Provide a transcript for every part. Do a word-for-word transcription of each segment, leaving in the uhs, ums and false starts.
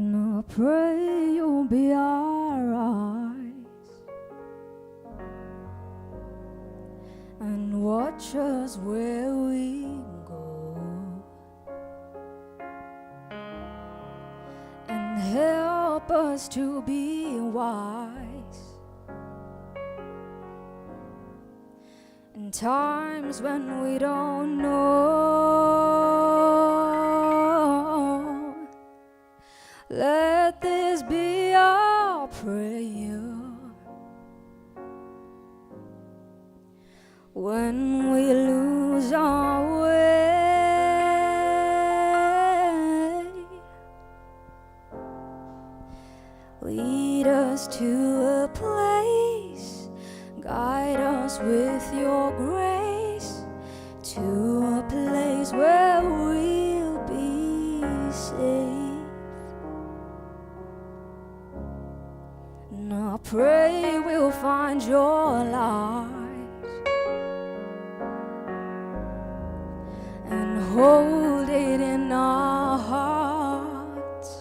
And I pray you'll be our eyes and watch us where we go, and help us to be wise in times when we don't know. Let this be our prayer when we lose our way. Lead us to a place, guide us with your grace to a place where we'll be safe. And I pray we'll find your light and hold it in our hearts.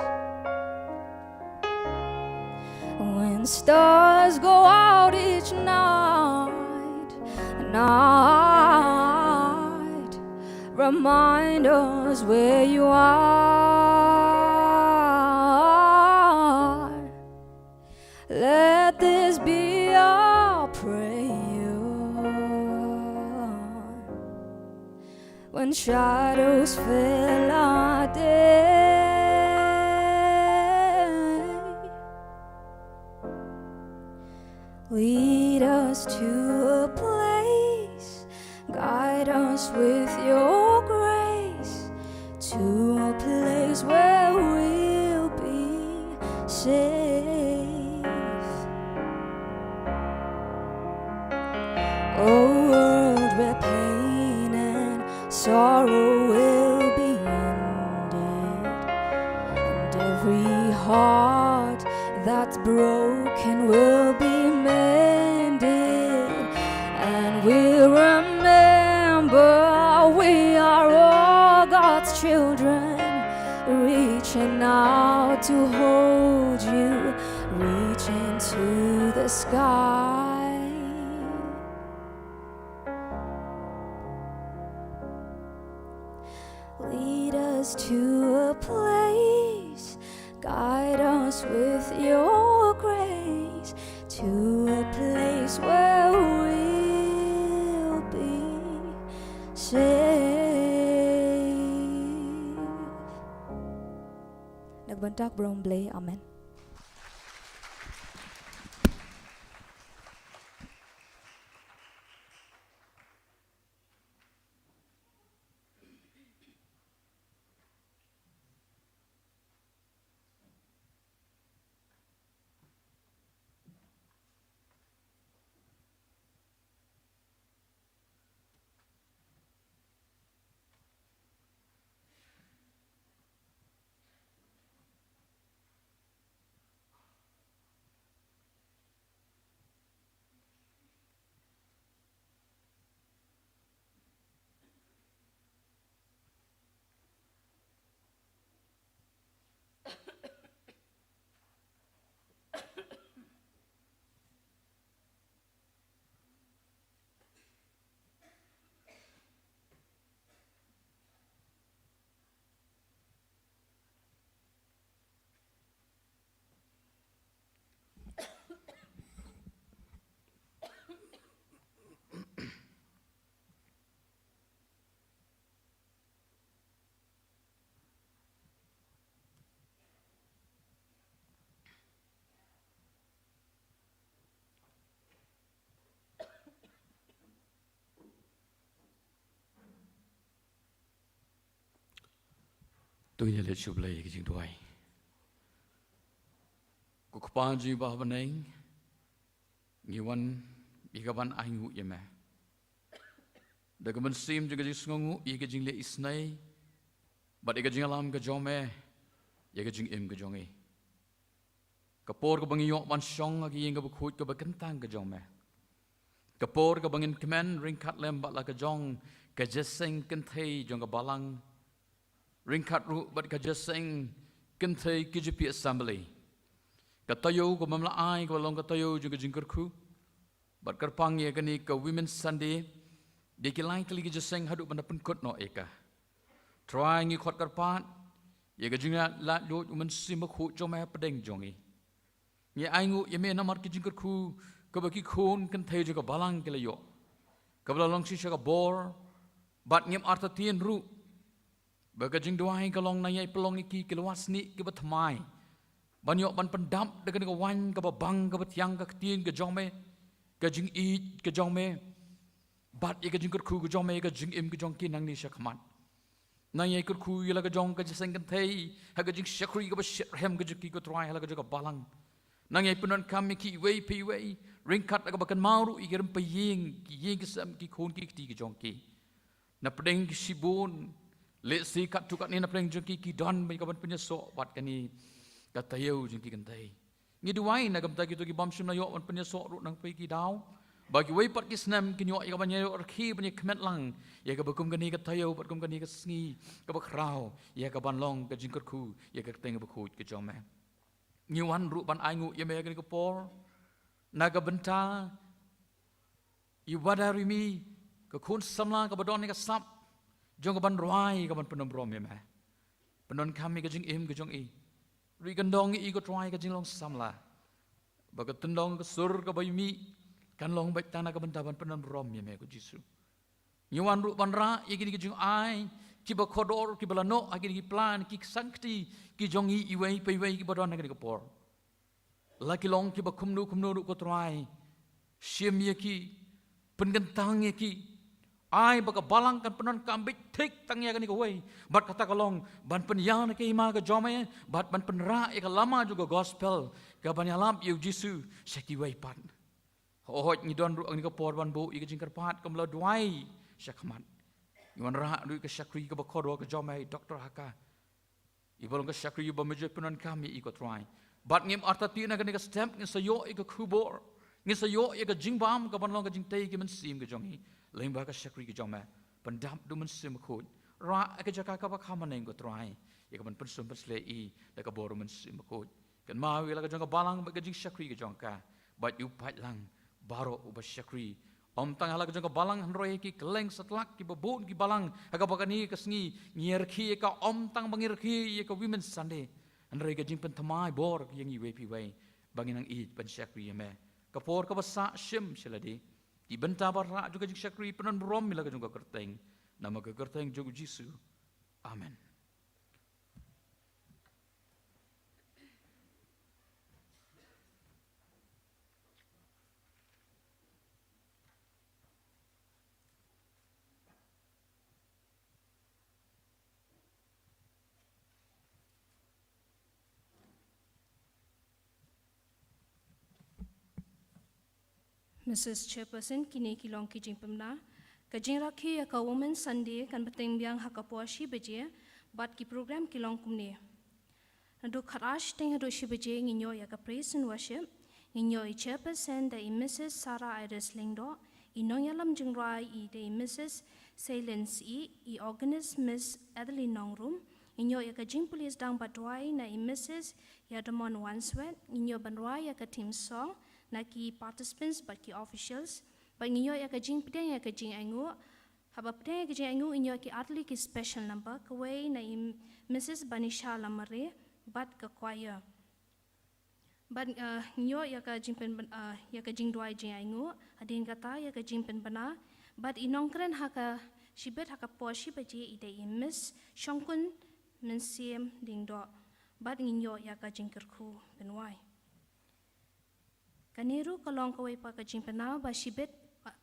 When stars go out each night, night, remind us where you are. Let this be our prayer when shadows fill our day. Lead us to a place, guide us with your grace to a place where we'll be safe. A world where pain and sorrow will be ended, and every heart that's broken will be mended. And we'll remember we are all God's children, reaching out to hold you, reaching to the sky. Lead us to a place, guide us with your grace to a place where we'll be safe. Na ka bynta ka burom Blei, amen. To ngin ïa leit sha U Blei ïa ka jingduwai. Ko Kpa jong ngi ba ha bneng, ngi wan ïa ka ban ainguh ïa me da ka mynsiem jong ka jingsngewnguh ïa ka jingleh isynei bad ïa ka jingïalam ka jong me ïa ka jingim ka jong ngi. Ka por kaba ngi ïoh ban shong ha ka ïing kaba khuid kaba kyntang ka jong me, ka por kaba ngin kmen ryngkat lem bad la ka jong ka jingïaseng kynthei jong ka balang, ryngkat ruh bad ka jingïaseng Kynthei KJP Assembly. Ka taïew kaba ym la ai kaba long ka taïew jong ka jingkyrkhu. Bad kyrpang ïa kane ka Women's Sunday. Dei ki lai tylli ki jingïaseng haduh ban da pynkut noh ïa ka. Trai ngi khot kyrpad ïa ka jingïaid lad luid u Mynsiem Bakhuid jong me hapdeng jong ngi. Ngi ainguh ïa me namar ki jingkyrkhu kaba ki khun kynthei jong ka balang ki la ïoh. Kaba la long shisha ka bor bad ngim artatien ruh. Ba ka jingduwai ka long nang ïai pynlong ïa ki ki lywa snieh kiba thymmai. Ban ïoh ban pyndap da kane ka waiñ kaba bang kaba thiang ka ktien ka jong me. Ka jingïeit ka jong me. Bad ïa ka jingkyrkhu ka jong me, ïa ka jingim ka jong ki nangne shakhmat. Nang ïai kyrkhu ïa la ka jong ka jingïaseng kynthei ha ka jingshakri kaba shitrhem ka jong ki ko Trai ha la ka jong ka balang. Nang ïai pyndonkam ïa ki iwei pa iwei ryngkat la kaba kynmaw ruh ïa ki rympei ïing, ki ïing ki sem, ki khun ki kti ka jong ki. Na pdeng ki shibun, lehse katto katne na pdeng jong ki ki don ba ïa ka ban pynïasoh bad kane ka taïew jong ki kynthei. Ngi duwai na ka bynta kito ki bym shym la ïoh ban pynïasoh ruh nang pei ki daw. Ba kiwei pat ki snem kin ïoh ïa ka ban ïaroh rkhie ban ïakhmat lang ïa kaba kum kane ka taïew bad kum kane ka sngi kaba khraw ïa ka ban long ka jingkyrkhu ïa ka kyrteng bakhuid ka jong me. Ngi wan ruh ban ainguh ïa me ha kane ka por na ka bynta i Wada Rimi, ka khun samla kaba don ïa ka sap jong ka ban rwai ka ban pyndonkam ïa me. Pyndonkam ïa ka jingim ka jong i. Ruh i kyndong i ko Trai ka jinglong samla. Ba ka tyndong ka sur kaba i mih kan long beit tang na ka bynta ban pyndonkam ïa me ko Jisu. Ngi wan ruh ban rah ïa kine ki jingai kiba kordor kiba la noh ha kine ki plan ki sangkti ki jong i iwei pa iwei kiba don ha kane ka por. La ki long kiba kumno kumno ruh ko Trai. Shim ïa ki, pynkyntang ïa ki. Ai ba ka balang kan pyndonkam beit thik tang ïa kane kawei. Bad kata ka long ban pynïar ïa ka hima ka jong me bad ban pynrah ïa ka lama jong ka gospel ka ban ïalap ïa u Jisu sha kiwei pat. Hooid ngi don ruh ha kane ka por ban buh ïa ka jingkyrpad kumba la duwai shakhmat. Ngi wanrah ruh ïa ka shakri kaba kordor ka jong me Doctor Hakha. Iba long ka shakri iba me ju pyndonkam ïa i ko Trai. Bad ngim artatien na kane ka step ngin sa ïoh ïa ka khubor. Ngin sa ïoh ïa ka jingbam ka ban long ka jingtei ki mynsiem ka jong i. Lyngba ka shakri ka jong me. Pyndap da u Mynsiem Bakhuid. Rah ïa ka jaka kaba kham haneng ko Trai. Ïa ka ban pynsum pynsleh i da ka bor u Mynsiem Bakhuid. Kynmaw ïa la ka jong ka balang bad ka jingshakri ka jong ka. Bad ïa u paidlang baroh uba shakri. Ym tang ha la ka jong ka balang hynrei ki kylleng satlak kiba bun ki balang ha kaba kane ka sngi ngi rkhie ïa ka ym tang ba ngi rkhie ïa ka Women's Sunday. Hynrei ka jingpynthymmai bor ïa ngi iwei pa iwei ba ngin nang ïeit ban shakri ïa me. Ka por kaba sah shim sha lade. Ki bynta ba rah jong ka jingshakri pynban burom ïa la ka jong ka kyrteng. Namar ka kyrteng jong u Jisu. Amen. Mrs Chairperson, kine ki long ki jingpynbna. Ka jingrakhe ïa ka Women's Sunday kan bteng biang ha ka por shi baje, bad ki program ki long kumne. Naduh khatar shiteng haduh shi baje ngin ïoh ïa ka praise and worship. Ngin ïoh i chairperson da i Mrs Sarah Iris Lyngdoh, i nongïalam jingrwai i da i Mrs Celine Syiem, i organist Miss Adeline Nongrum. Ngin ïoh ïa ka jingpule sdang bad duwai na i Mrs Yadamon Wanswet. Ngin ïoh ban rwai ïa ka theme song na ki participants bad ki officials. Bad ngin ïoh ïa ka jingpdiang ïa ka jingainguh. Haba pdiang ïa ka jingainguh ngin ïoh ki artylli ki special number, kawei na i Mrs Banisha Lamare bad ka choir. Bad, eh, ngin ïoh ïa ka jingpyn, eh, ïa ka jingduwai jingainguh, hadien kata ïa ka jingpynbna. Bad i nongkren ha ka shibit ha ka por shi baje i da i Miss Shongkun Mynsiem Lyngdoh. Bad ngin ïoh ïa ka jingkyrkhu pynwai. Kane ruh ka long kawei pat ka jingpynbna ba shibit, ah,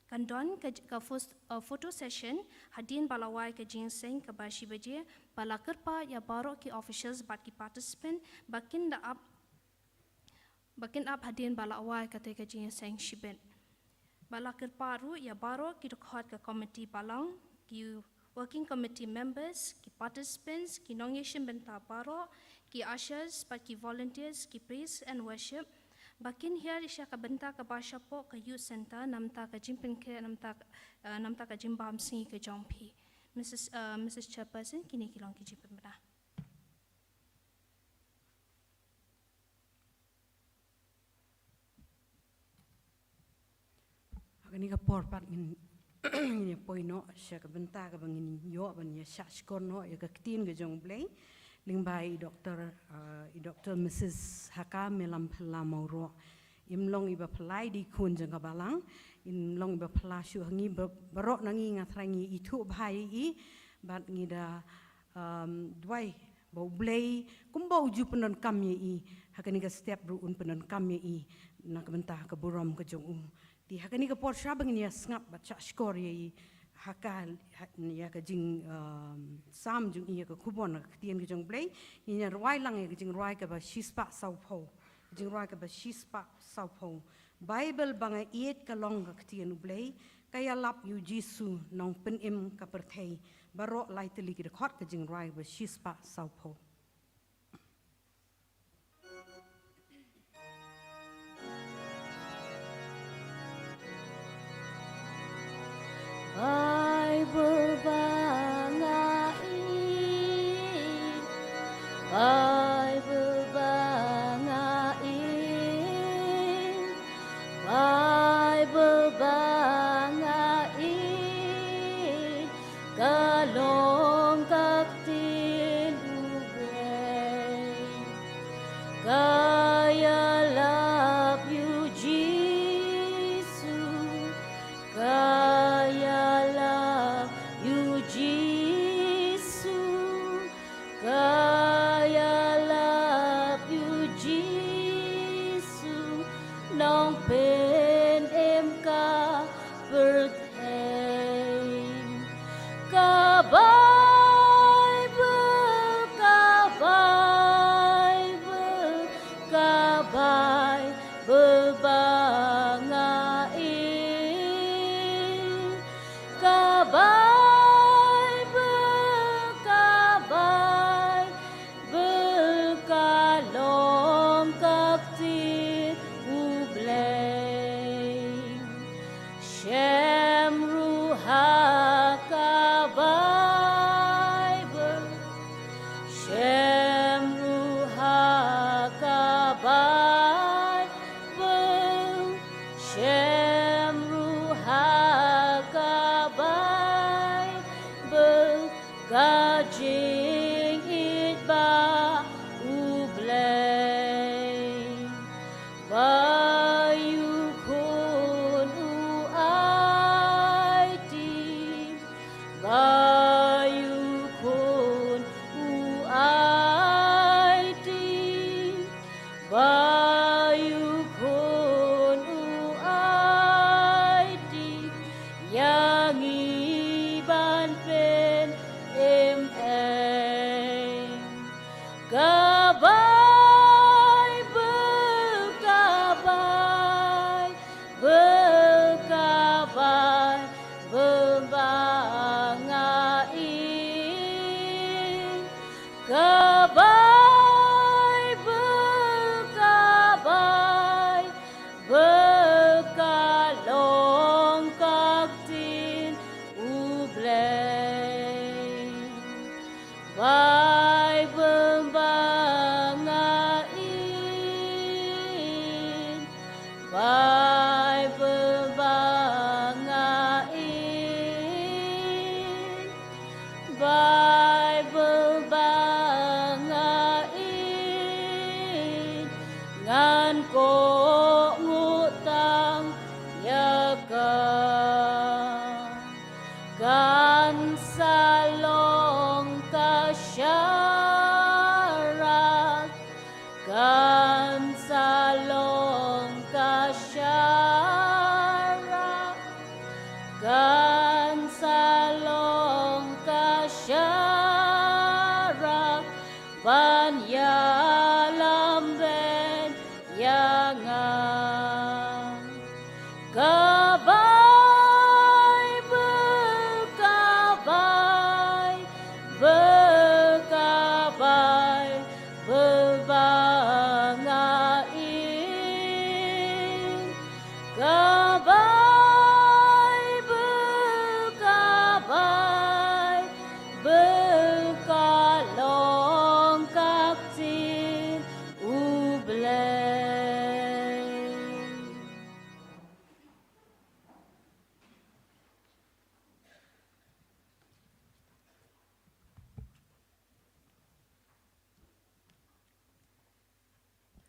kan don ka, ka first, uh, photo session hadien ba la wai ka jingïaseng kaba shi baje, ba la kyrpad ïa baroh ki officials bad ki participant ba kin da ap, ba kin ap hadien ba la wai kata ka jingïaseng shibit. Ba la kyrpad ruh ïa baroh ki dkhot ka committee balang, ki working committee members, ki participants, ki nongïashim bynta baroh, ki ushers, bad ki volunteers, ki praise and worship. Ba kin hiar sha ka bynta kaba shapoh ka youth centre, namar ka jingpynkhreh, namar, eh, namar ka jingbam sngi ka jong phi. Mrs, eh, Mrs Chairperson, kine ki long ki jingpynbna. Kane ka por pat ngin ngin ïa poi noh sha ka bynta kaba ngin ïoh ban ïa shah shkor noh ïa ka ktien ka jong U Blei. Lyngba i doktor, ah, i doktor Mrs Haka Melam Phylla Mawroh. Im long iba phylla i dei khun jong ka balang. Im long iba phylla shuh ha ngi ba-, baroh na ngi nga trai ngi ithuh bha ïa i. Bad ngi da, um, duwai ba U Blei kumba u ju pyndonkam ïa i, ha kane ka step ruh un pyndonkam ïa i na ka bynta ka burom ka jong u. Te ha kane ka por sha ba ngin ïa sngap bad shah shkor ïa i ha ka, ha, ïa ka jing, um, sam jong i, ïa ka khubor na ka ktien ka jong U Blei, ngin ïa rwai lang ïa ka jingrwai kaba shispah sawphew. Ka jingrwai kaba shispah sawphew. Baibl ba nga ïeit ka long ka ktien U Blei, ka ïalap ïa U Jisu nongpynim ka pyrthei. Baroh lai tylli ki dkhot, ka jingrwai kaba shispah sawphew. Baibl ba nga ïeit, Baibl ba nga ïeit, Baibl ba nga ïeit, ka long ka ktien U Blei. Ka ïalap ïa U Jisu, ka ïalap ïa U Jisu, ka ïalap ïa U Jisu, nongpynim ka pyrthei. Ka Baibl, ka Baibl, ka Baibl ba nga ïeit. Ka Baibl, ka Baibl, ka long ka ktien U Blei. Shem ruh ha ka Baibl, shem ruh ha ka Baibl, shem ruh ha ka Baibl, ka jingïeit ba U Blei. Ba ïa u khun u aiti, ba ïa u khun u aiti, ba ïa u khun u aiti, ïa ngi ban pyn-im ei. Ka Baibl, ka Baibl, ka Baibl ba nga ïeit. Ka Baibl, ka Baibl, ka long ka ktien U Blei. Baibl ba nga ïeit, Baibl ba nga ïeit, Baibl ba nga ïeit, ngan kohnguh tang ïa ka. Kan sa long ka sharak, kan sa long ka sharak, kan sa long ka sharak ban ïalam beit ïa nga. Ka Baibl, ka Baibl, ka Baibl ba nga ïeit. Ka Baibl, ka Baibl, ka long ka ktien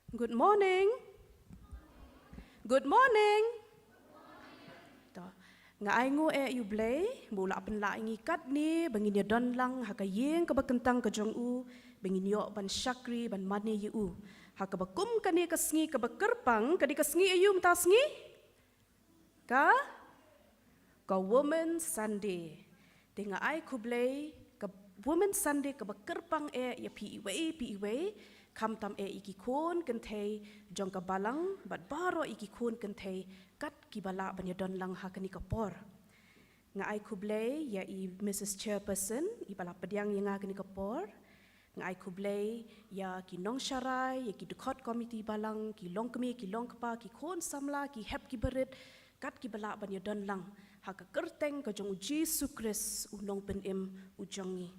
Good morning. Good morning. To, nga ai nguh ïa U Blei ba u la pynlah ïa ngi katne ba ngin ïa don lang ha ka ïing kaba kyntang ka jong u, ba ngin ïoh ban shakri ban mane ïa u ha kaba kum kane ka sngi kaba kyrpang, ka dei ka sngi aïu mynta sngi? Ka, ka Women's Sunday. Te nga ai khublei ka Women's Sunday kaba kyrpang eh ïa phi iwei pa iwei, khamtam eh ïa ki khun kynthei jong ka balang bad baroh ïa ki khun kynthei kat kiba lah ban ïa don lang ha kane ka por. Nga ai khublei ïa i Mrs Chairperson iba la pdiang ïa nga kane ka por. Nga ai khublei ïa ki nongsharai, ïa ki dkhot komiti balang, ki longkmie, ki longkpa, ki khun samla, ki hep ki barit, kat kiba lah ban ïa don lang ha ka kyrteng ka jong u Jisu Khrist u nongpynim u jong ngi.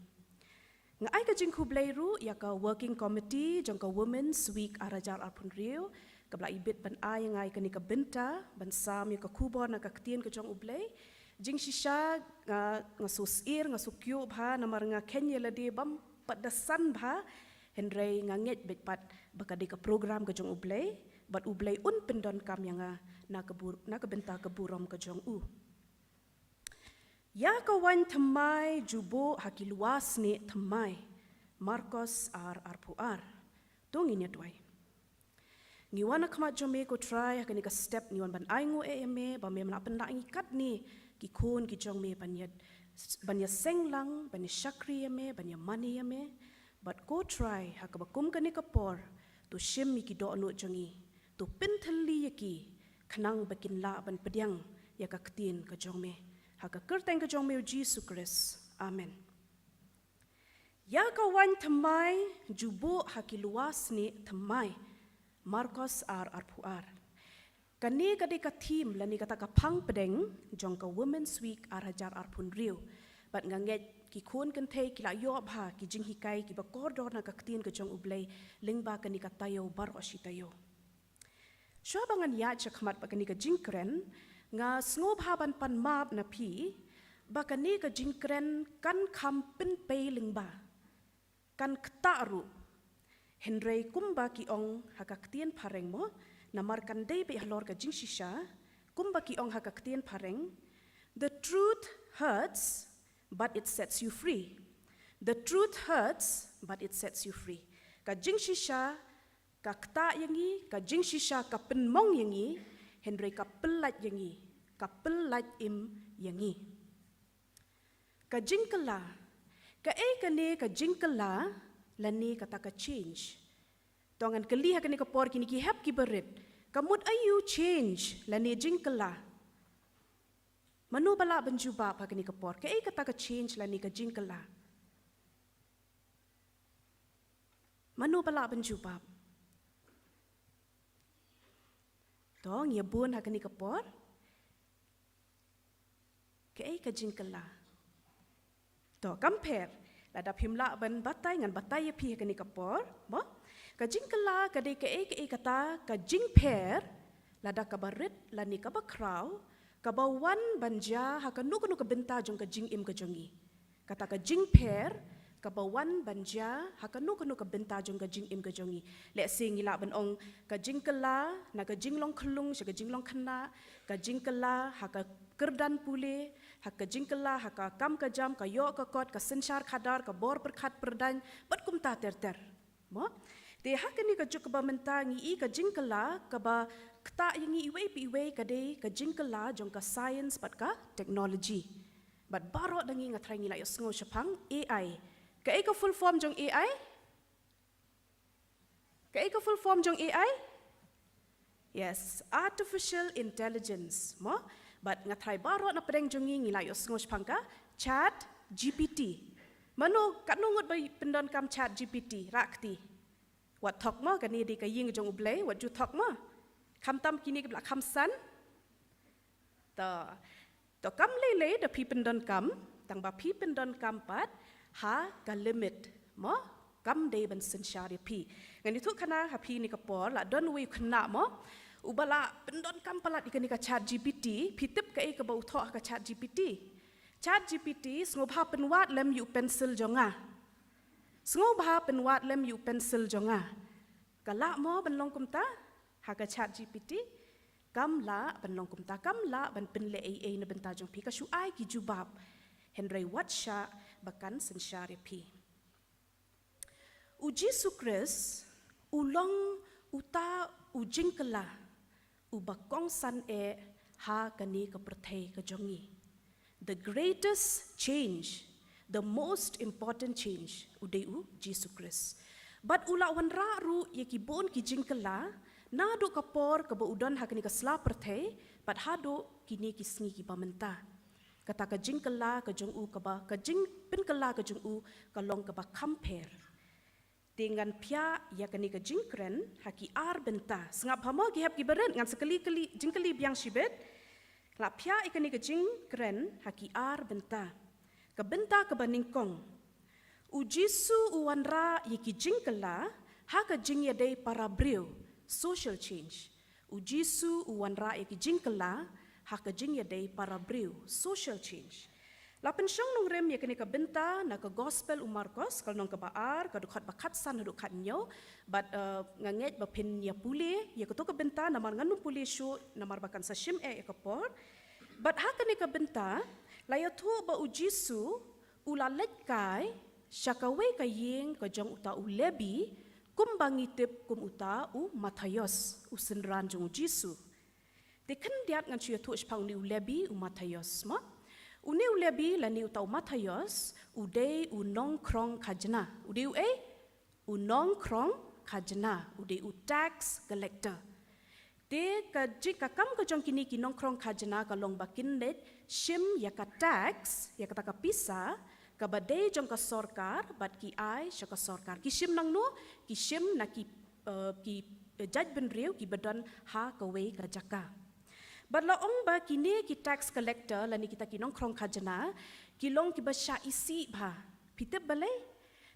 Nga ai ka jingkhublei ruh ïa ka working committee jong ka Women's Week ar hajar arphew hynriew, kaba la ibit ban ai ïa nga ïa kane ka bynta ban sam ïa ka khubor na ka ktien ka jong U Blei. Jingshisha nga, nga shu syier, nga shu kyiuh bha namar nga kheiñ ïa lade bym pat da san bha, hynrei nga ngeit beit pat ba ka dei ka program ka jong U Blei bad U Blei un pyndonkam ïa nga na ka bur-, na ka bynta ka burom ka jong u. Ïa ka waiñ thymmai ju buh ha ki lywa snieh thymmai. Markos ar arphew ar. To ngin ïa duwai. Ngi wan ha khmat jong me ko Trai, ha kane ka step ngi wan ban ai nguh eh ïa me ba me la pynlah ïa ngi katne ki khun ki jong me ban ïa, ban ïa seng lang, ban ïa shakri ïa me, ban ïa mane ïa me. Bad ko Trai, ha kaba kum kane ka por, to shim ïa ki dohnud jong ngi, to pynthylli ïa ki, khnang ba kin lah ban pdiang ïa ka ktien ka jong me. Ha ka kyrteng ka jong me u Jisu Khrist. Amen. Ïa ka waiñ thymmai ju buh ha ki lywa snieh thymmai. Markos ar arphew ar. Kane ka dei ka theme lane kata ka phang pdeng jong ka Women's Week ar hajar arphew hynriew. Bad nga ngeit ki khun kynthei ki la ïoh bha ki jinghikai kiba kordor na ka ktien ka jong U Blei lyngba kane ka taïew baroh shi taïew. Shuwa ba ngan ïaid shakhmat bad kane ka jingkren, nga sngewbha ban pan map na phi ba kane ka jingkren kan kham pynpei lyngba, kan ktah ruh. Hynrei kumba ki ong ha ka ktien phareng mo, namar kan dei beit halor ka jingshisha, kumba ki ong ha ka ktien phareng, "The truth hurts, but it sets you free. The truth hurts, but it sets you free." Ka jingshisha ka ktah ïa ngi, ka jingshisha ka pynmong ïa ngi, hynrei ka pyllait ïa ngi, ka pyllait im ïa ngi. Ka jingkylla, kaei kane ka jingkylla lane kata ka change? To ngan kylli ha kane ka por kine ki hep ki barit, ka mut aïu change lane jingkylla? Mano ba lah ban jubab ha kane ka por, kaei kata ka change lane ka jingkylla? Mano ba lah ban jubab? To ngi ïa bun ha kane ka por. Kaei ka jingkylla? To, kam pher. Lada phim lah ban batai, ngan batai ïa phi ha kane ka por mo. Ka jingkylla ka dei kaei kaei kata ka jingpher, lada kaba rit lane kaba khraw, kaba wan ban jia ha kano kano ka bynta jong ka jingim ka jong ngi. Kata ka jingpher kaba wan ban jia ha kano kano ka bynta jong ka jingim ka jong ngi. Lehse ngi lah ban ong ka jingkylla na ka jinglong khyllung sha ka jinglong khynnah, ka jingkylla ha ka kyrdan pule, ha ka jingkylla ha ka kam ka jam, ka ïoh ka kot, ka synshar khadar, ka bor pyrkhat pyrdaiñ, bad kumta ter ter. Mo? Te ha kane ka juk kaba mynta ngi i ka jingkylla kaba ktah ïa ngi iwei pa iwei ka dei ka jingkylla jong ka science bad ka technology. Bad baroh da ngi nga tharai ngi la ïohsngew shaphang A I. Kaei ka full form jong A I? Kaei ka full form jong A I? Yes, artificial intelligence, mo? Bad nga tharai baroh na pdeng jong ngi ngi la ïohsngew shaphang ka Chat G P T. Mano, katno ngut ba pyndonkam Chat G P T, rah kti. Wat thok mo, kane dei ka ïing jong U Blei, wat ju thok mo. Khamtam kine kiba la kham san. To, to kam lei lei da phi pyndonkam, tang ba phi pyndonkam pat ha ka limit mo, kam dei ban synshar ïa phi. Ngan ïathuh khana ha phi kane ka por, la don uwei u khynnah mo uba la pyndonkam palat ïa kane ka Chat G P T, phi tip kaei kaba u thoh ha ka Chat G P T? Chat G P T, sngewbha pynwad lem ïa u pensil jong nga. Sngewbha pynwad lem ïa u pensil jong nga. Ka lah mo ban long kumta? Ha ka chat G P T, kam lah ban long kumta, kam lah ban pynleh ei ei na bynta jong phi, ka shu ai ki jubab. Hynrei wat shah ba kan synshar ïa phi. U Jisu Khrist u long uta u jingkylla uba kongsan eh ha kane ka pyrthei ka jong ngi. The greatest change, the most important change, u dei u Jisu Khrist. Bad u la wanrah ruh ïa ki bun ki jingkylla, naduh ka por kaba u don ha kane ka sla pyrthei, bad haduh kine ki sngi kiba mynta. Kata ka jingkylla ka jong u kaba, ka jingpynkylla ka jong u ka long kaba kham pher. Te ngan phiah ïa kane ka jingkren ha ki ar bynta. Sngap bha mo ki hep kiba rit, ngan sa kylli kylli, jingkylli biang shibit. La phiah ïa kane ka jingkren ha ki ar bynta. Ka bynta kaba nyngkong. U Jisu u wanrah ïa ki jingkylla ha ka jingïadei para briew, social change. U Jisu u wanrah ïa ki jingkylla ha ka jingïadei para briew, social change. La pynshong nongrim ïa kane ka bynta na ka Gospel u Markos, ka lynnong kaba ar, ka dkhot ba khatsan haduh khathynñiew, bad, eh, nga ngeit ba phin ïa pule ïa kato ka bynta, namar ngan ym pule shuh, namar ba kan sa shim eh ïa ka por. Bad ha kane ka bynta, la ïathuh ba u Jisu u la leit kai sha kawei ka ïing ka jong uta u Lebi, kumba ngi tip kum uta u Mathaios, u synran jong u Jisu. Te khyndiat ngan shu ïathuh shaphang une u Lebi, u Mathaios mo. Une u Lebi lane uta u Mathaios u dei u nongkhrong khajna. U dei u ei? U nongkhrong khajna, u dei u tax collector. Te ka jing, ka kam ka jong kine ki nongkhrong khajna ka long ba kin leit shim ïa ka tax, ïa kata ka pisa kaba dei jong ka sorkar, bad ki ai sha ka sorkar. Ki shim nangno? Ki shim na ki, eh, ki, eh, jaitbynriew kiba don ha kawei ka jaka. Bad la ong ba kine ki tax collector lane kita ki nongkhrong khajna ki long kiba shah isih bha. Phi tip balei?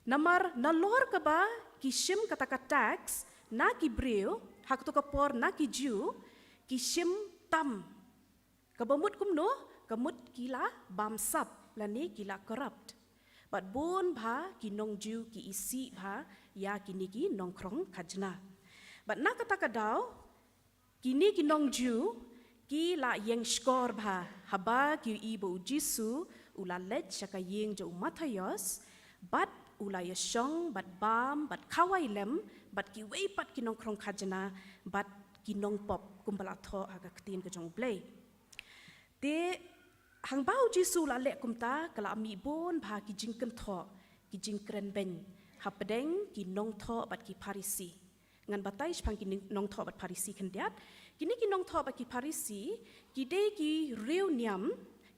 Namar nalor kaba ki shim kata ka tax na ki briew, ha kato ka por na ki Jiw, ki shim tam. Kaba mut kumno? Ka mut ki la bamsap lane ki la corrupt. Bad bun bha ki nong Jiw ki isih bha ïa kine ki nongkhrong khajna. Bad na kata ka daw, kine ki nong Jiw ki la ïeng shkor bha haba ki ïohi ba u Jisu u la leit sha ka ïing jong u Mathaios, bad u la ïashong, bad bam, bad khawai lem bad kiwei pat ki nongkhrong khajna bad ki nongpop, kumba la thoh ha ka ktien ka jong U Blei. Te hangba u Jisu u la leh kumta, ka la mih bun bha ki jingkynthoh, ki jingkren beiñ hapdeng ki nongthoh bad ki Pharisi. Ngan batai shaphang ki ning-, nongthoh bad Pharisi khyndiat. Kine ki nongthoh bad ki Pharisi ki dei ki riewniam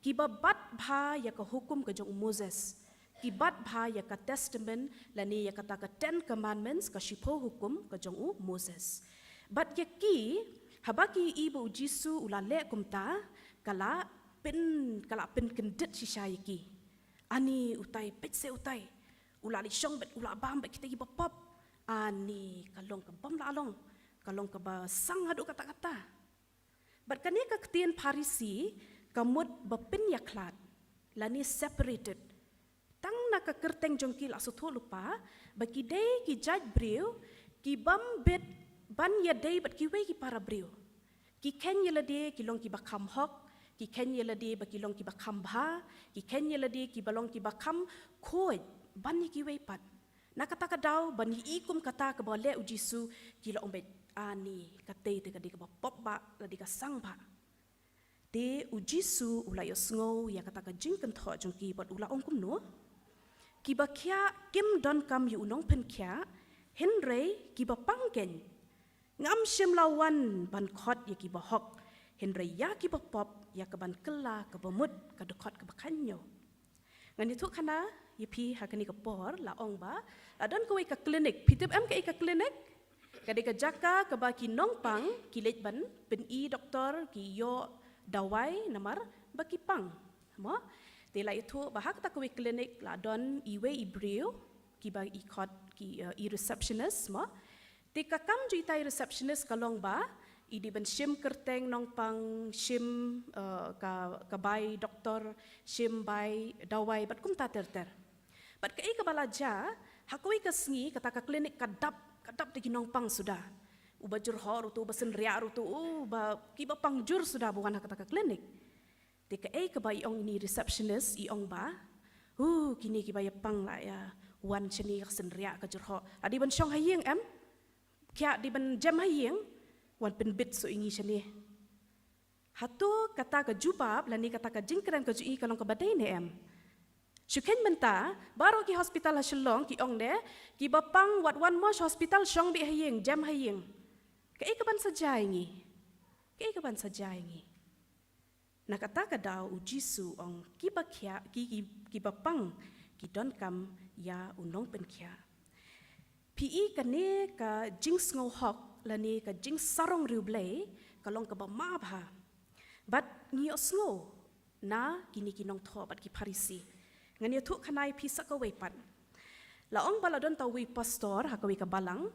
kiba bat bha ïa ka hukum ka jong u Moses. Ki bat bha ïa ka Testament lane ïa kata ka Ten Commandments, ka shiphew hukum ka jong u Moses. Bad ïa ki, haba ki ïohi ba u Jisu u la leh kumta, ka la pyn, ka la pynkyndit shisha ïa ki. Ani utai, peit se utai. U la leit shong bad u la bam bad kita kiba pop. Ani ka long kaba ym lah long, ka long kaba sang haduh katta katta. Bad kane ka ktien Pharisi ka mut ba pynïakhlad lane separated. Tang na ka kyrteng jong ki la sngewthuh lypa ba ki dei ki jait briew ki bym bit ban ïadei bad kiwei ki para briew. Ki kheiñ ïa lade ki long kiba kham hok, ki kheiñ ïa lade ba ki long kiba kham bha, ki kheiñ ïa lade kiba long kiba kham khuid ban ïa kiwei pat. Na kata ka daw, ban ïohi kum kata kaba leh u Jisu, ki la ong beit, ani, katei te ka dei kaba pop bha, lane ka sang bha. Te u Jisu u la ïohsngew ïa kata ka jingkynthoh jong ki bad u la ong kumno? Kiba khiah kim donkam ïa u nongpynkhiah, hynrei kiba pang keiñ. Ngam shym la wan ban khot ïa kiba hok, hynrei ïa kiba pop, ïa kaban kylla kaba mut, ka dkhot kaba khathynñiew. Ngan ïathuh khana ïa phi ha kane ka por, la ong ba la don kawei ka klinik. Phi tip em kaei ka klinik? Ka dei ka jaka kaba ki nongpang ki leit ban pyni doktor, ki ïoh dawai namar ba ki pang. Mo? Te la ïathuh ba ha kata kawei klinik la don iwei i briew kiba i khot ki, eh, i receptionist mo. Te ka kam jong itai receptionist ka long ba i dei ban shim kyrteng nongpang, shim, eh, ka, ka bai doktor, shim bai dawai bad kumta ter ter. Bad kaei kaba la jia, ha kawei ka sngi kata ka klinik ka dap Ka dap da ki nongpang suda. Uba jyrhoh ruh utu, uba synriah ruh utu, uba, kiba pang jur suda ba wan ha kata ka klinik. Te kaei kaba i ong ine i receptionist, i ong ba, "Uh, kine kiba ïa pang la ïa wan shane, ka synriah ka jyrhoh. La dei ban shong ha ïing em? Khia dei ban jem ha ïing, wan pynbit shuh ïa ngi shane." Hato kata ka jubab lane kata ka jingkren ka jong i ka long kaba dei ne em? Shu kheiñ mynta, baroh ki hospital ha Shillong ki ong ne, "Kiba pang wat wan mo sha hospital, shong beit ha ïing, jem ha ïing." Kaei kaban sa jia ïa ngi? Kaei kaban sa jia ïa ngi? Na kata ka daw u Jisu u ong, "Kiba khia, ki, ki, kiba pang ki donkam ïa u nongpynkhiah." Phi i, kane ka jingsngewhok lane ka jingsarong riewblei ka long kaba ma bha. Bad ngi ïohsngew na kine ki nongthoh bad ki Pharisi. Ngan ïathuh khana ïa phi sa kawei pat. La ong ba la don uta uwei u pastor ha kawei ka balang.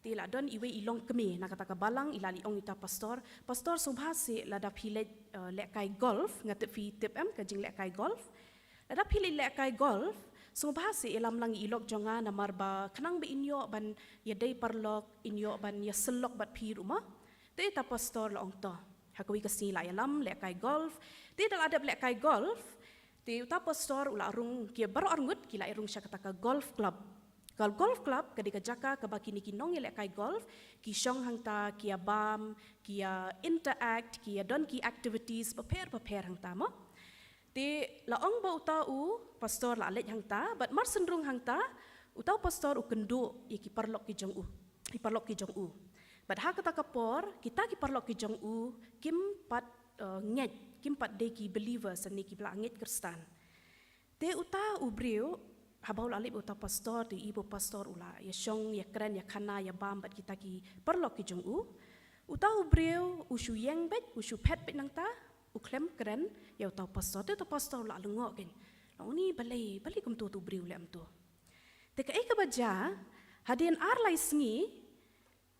Te la don iwei i longkmie na kata ka balang, i la leit ong ïa uta u pastor, "Pastor, sngewbha seh lada phi leit, eh, lehkai golf, nga tip phi tip em ka jinglehkai golf. Lada phi leit lehkai golf, sngewbha seh ïalam lang ïa i lok jong nga, namar ba khnang ba in ïoh ban ïadei paralok, in ïoh ban ïasyllok bad phi ruh mo." Te uta u pastor la ong, "To." Ha kawei ka sngi la ïalam lehkai golf. Te da la dep lehkai golf, te uta u pastor u la rung, ki baroh arngut ki la rung sha kata ka golf club. Ka golf club ka dei ka jaka kaba kine ki nongïalehkai golf ki shong hangta, ki ïabam, ki ïa interact, ki ïa don ki activities bapher bapher hangta mo. Te la ong ba uta u pastor la leit hangta, bad mar shu rung hangta, uta u pastor u kynduh ïa ki paralok ki jong u, ki paralok ki jong u. Bad ha kata ka por, kita ki paralok ki jong u kim pat, eh, ngeit, kim pat dei ki believers, ne kiba la ngeit Khristan. Te uta u briew, haba u la leit bad uta u pastor, te i ba u pastor u la ïa shong, ïa kren, ïa khana, ïa bam bad kita ki paralok ki jong u. Uta u briew u shu ïeng beit, u shu phet beit nangta, u khlem kren ïa uta u pastor. Te uta u pastor u la lyngngoh kein. La ong, "Ni balei, balei kumto uta u briew leh kumto?" Te kaei kaba jia, hadien ar lai sngi,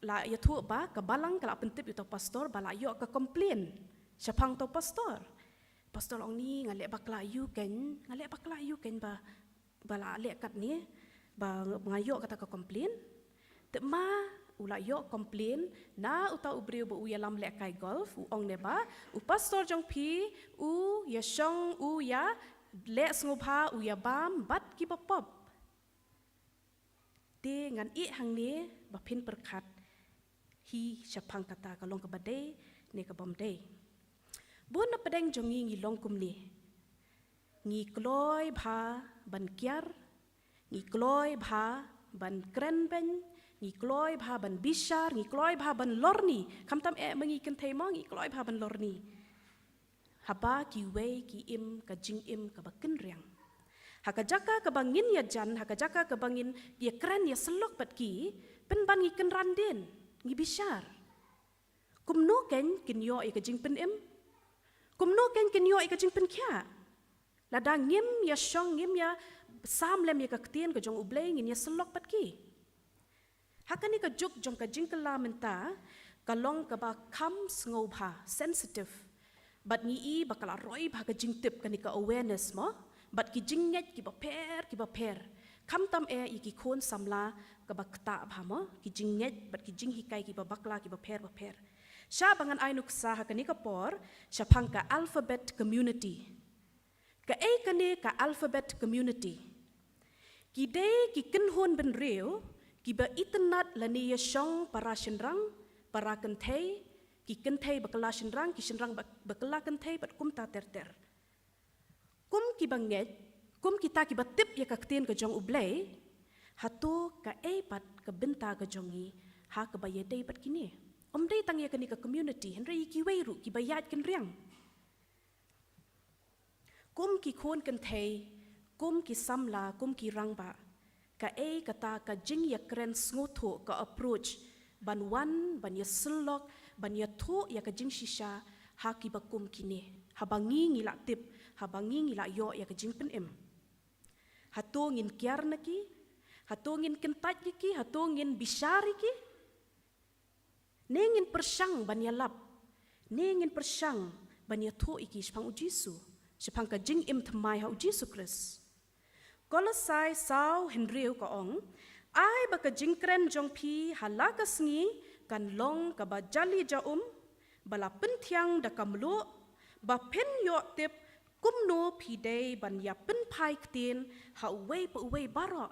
la ïathuh ba ka balang ka la pyntip ïa uta u pastor ba la ïoh ka complain shaphang uta u pastor. Pastor la ong, "Ni, nga leh bakla ïa u kein, nga leh bakla ïa u kein ba, ba la leh katne, ba nga ïoh kata ka complain." Te ma u la ïoh complain na uta u briew ba u ïalam lehkai golf, u ong ne ba u pastor jong phi u ïa shong, u ïa leh sngewbha, u ïa bam bad kiba pop. Te ngan ïeh hangne ba phin pyrkhat hi shaphang kata ka long kaba dei ne ka bym dei. Bun na pdeng jong ngi ngi long kumne. Ngi kloi bha ban kiar, ngi kloi bha ban kren beiñ, ngi kloi bha ban bishar, ngi kloi bha ban lorni. Khamtam eh ma ngi kynthei mo, ngi kloi bha ban lorni. Haba kiwei ki im ka jingim kaba kynriang. Ha ka jaka kaba ngin ïajan, ha ka jaka kaba ngin ïakren ïasyllok bad ki, pynban ngi kynran dien, ngi bishar. Kumno kein kin ïoh ïa ka jingpynim? Kumno kein kin ïoh ïa ka jingpynkhiah? Lada ngim ïa shong, ngim ïa sam lem ïa ka ktien ka jong U Blei, ngin ïasyllok bad ki. Ha kane ka juk jong ka jingkylla mynta, ka long kaba kham sngewbha, sensitive. Bad ngi i ba ka la roi bha ka jingtip, kane ka awareness mo, bad ki jingngeit kiba pher, kiba pher. Khamtam eh ïa ki khun samla kaba ktah bha mo, ki jingngeit bad ki jinghikai kiba bakla kiba pher, ba pher. Shah ba ngan ai nuksa ha kane ka por, shaphang ka alphabet community. Kaei kane ka alphabet community? Ki dei ki kynhun bynriew, kiba itynnad lane ïa shong para shynrang, para kynthei, ki kynthei ba kylla shynrang, ki shynrang ba, ba kylla kynthei, bad kumta ter ter. Kum kiba ngeit, kum kita kiba tip ïa ka ktien ka jong U Blei, hato kaei pat ka bynta ka jong ngi, ha kaba ïadei bad kine? Ym dei tang ïa kane ka community, hynrei ïa kiwei ruh, kiba ïaid kynriang. Kum ki khun kynthei, kum ki samla, kum ki rangbah. Kaei kata ka jingïakren sngewthuh, ka approach, ban wan, ban ïasyllok, ban ïathuh ïa ka jingshisha, ha kiba kum kine. Haba ngi ngi la tip, haba ngi ngi la ïoh ïa ka jingpynim. Hato ngin kiar na ki, hato ngin kyntait ïa ki, hato ngin bishar ïa ki. Ne ngin pyrshang ban ïalap, ne ngin pyrshang ban ïathuh ïa ki shaphang U Jisu, shaphang ka jingim thymmai ha U Jisu Khrist. Kolosai saw hynriew ka ong, Ai ba ka jingkren jong phi ha la ka sngi kan long kaba jali ja um, ba la pynthiang da ka mluh, ba phin ïoh tip kumno phi dei ban ïa pynphai ktien ha uwei pa uwei baroh.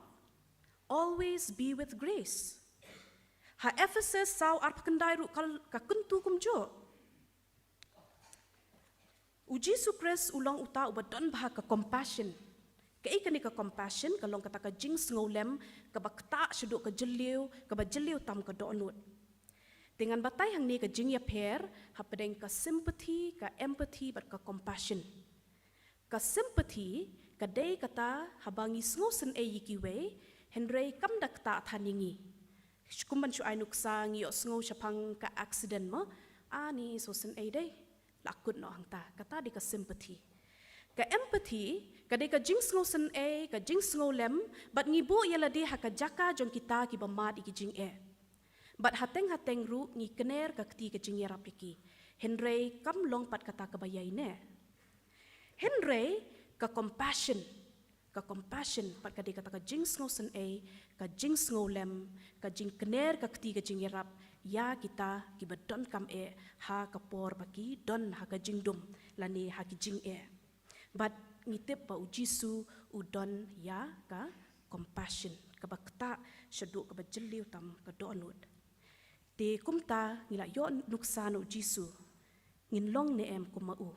Always be with grace. Ha Ephesus saw arphew khyndai ruh ka, ka kyntu kumjuh. U Jisu Khrist u long uta uba don bha ka compassion. Kaei kane ka compassion? Ka long kata ka jingsngewlem kaba ktah shaduh ka jylliew, kaba jylliew tam ka dohnud. Te ngan batai hangne ka jingïapher hapdeng ka sympathy, ka empathy bad ka compassion. Ka sympathy ka dei kata haba ngi sngewsynei ïa kiwei, hynrei kam da ktah than ïa ngi. Kum ban shu ai nuksa, ngi ïohsngew shaphang ka accident mo, ani sngewsynei dei, la kut noh hangta. Kata dei ka sympathy. Ka empathy ka dei ka jingsngewsynei, ka jingsngewlem, bad ngi buh ïa lade ha ka jaka jong kita kiba mad ïa ki jingeh. Bad hateng hateng ruh ngi kner ka kti ka jingïarap ïa ki. Hynrei kam long pat kata kaba ïaineh. Hynrei ka compassion, ka compassion pat ka dei kata ka jingsngewsynei, ka jingsngewlem, ka jingkner ka kti ka jingïarap ïa kita kiba donkam eh ha ka por ba ki don ha ka jingdum lane ha ki jingeh. Bad ngi tip ba u Jisu u don ïa ka compassion kaba ktah shaduh kaba jylliew tam ka dohnud. Te kumta ngi la ïoh nuksa na u Jisu, ngin long ne em kum ma u?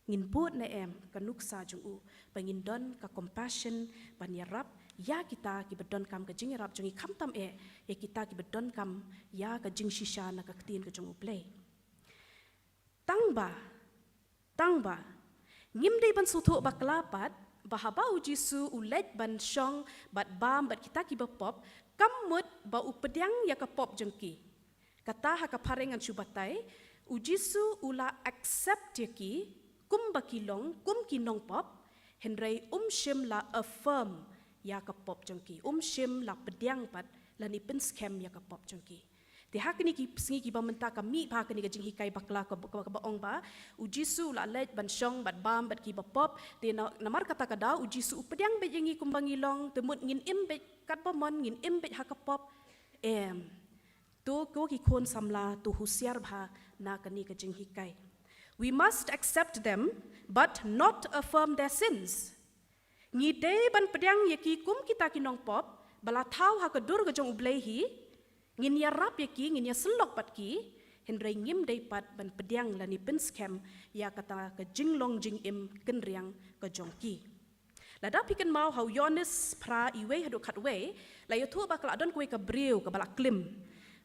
Ngin bud ne em ka nuksa jong u, ba ngin don ka compassion ban ïarap ïa kita kiba donkam ka jingïarap jong ngi, khamtam eh ïa kita kiba donkam ïa ka jingshisha na ka ktien ka jong U Blei? Tangba, tangba ngim dei ban sngewthuh bakla pat ba haba u Jisu u leit ban shong bad bam bad kita kiba pop, kam mut ba u pdiang ïa ka pop jong ki. Kata ha ka phareng ngan shu batai, u Jisu u la accept ïa ki kum ba ki long, kum ki nongpop, hynrei um shym la affirm ïa ka pop jong ki, um shym la pdiang pat lane pynskhem ïa ka pop jong ki. Te ha kine ki sngi kiba mynta ka mih bha kane ka jinghikai bakla kaba, kaba, kaba ong ba u Jisu u la leit ban shong bad bam bad kiba pop. Te na, namar kata ka daw u Jisu u pdiang beit ïa ngi kumba ngi long, te mut ngin im beit katba mon, ngin im beit ha ka pop. Em. To ko ki khun samla, to husiar bha na kane ka jinghikai. We must accept them but not affirm their sins. Ngi dei ban pdiang ïa ki kum kita ki nongpop ba la thaw ha ka dur ka jong U Blei hi. Ngin ïarap ïa ki, ngin ïasyllok bad ki, hynrei ngim dei pat ban pdiang lane pynskhem ïa kata ka jinglong jingim kynriang ka jong ki. Lada phi kynmaw ha u Ïoannis phra, iwei haduh khatwei, la ïathuh ba ka la don kawei ka briew kaba la klim.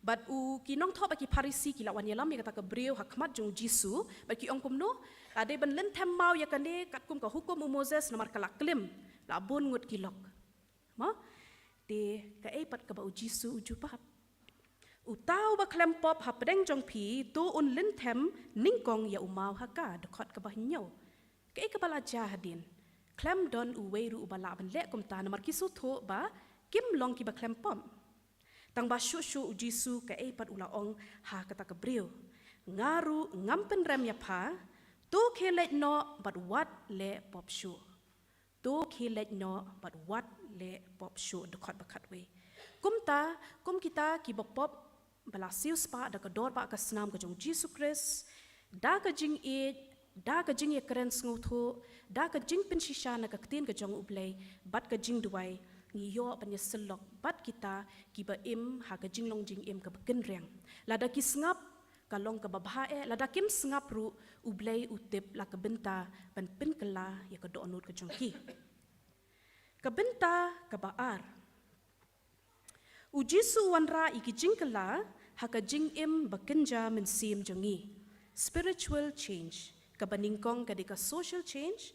Bad u, ki nongthoh bad ki Pharisi ki la wan ïalam ïa kata ka briew ha khmat jong u Jisu, bad ki ong kumno, la dei ban lynthem maw ïa kane katkum ka hukum u Moses, namar ka la klim, la bun ngut ki lok. Mo? Te kaei pat kaba u Jisu u jubab? Uta uba khlem pop hapdeng jong phi, to un lynthem nyngkong ïa u maw ha ka, dkhot kaba hynñiew. Kaei kaba la jia hadien? Khlem don uwei ruh uba lah ban leh kumta, namar ki sngewthuh ba kim long kiba khlem pop. Tangba shuh shuh u Jisu kaei pat u la ong ha kata ka briew? Nga ruh ngam pynrem ïa pha, to khie leit noh bad wat leh pop shuh. To khie leit noh bad wat leh pop shuh, dkhot ba khatwei. Kumta, kum kita kiba pop ba la siewspah da ka dor bad ka snam ka jong u Jisu Khrist, da ka jingïeit, da ka jingïakren sngewthuh, da ka jingpynshisha na ka ktien ka jong U Blei, bad ka jingduwai, ngi ïoh ban ïasyllok bad kita kiba im ha ka jinglong jingim kaba kynriang. Lada ki sngap, ka long kaba bha eh, lada kim sngap ruh, U Blei u tip la ka bynta ban pynkylla ïa ka dohnud ka jong ki. Ka bynta kaba ar. U Jisu u wanrah ïa ki jingkylla ha ka jingim ba kynja mynsiem jong ngi. Spiritual change. Kaba nyngkong ka dei ka social change,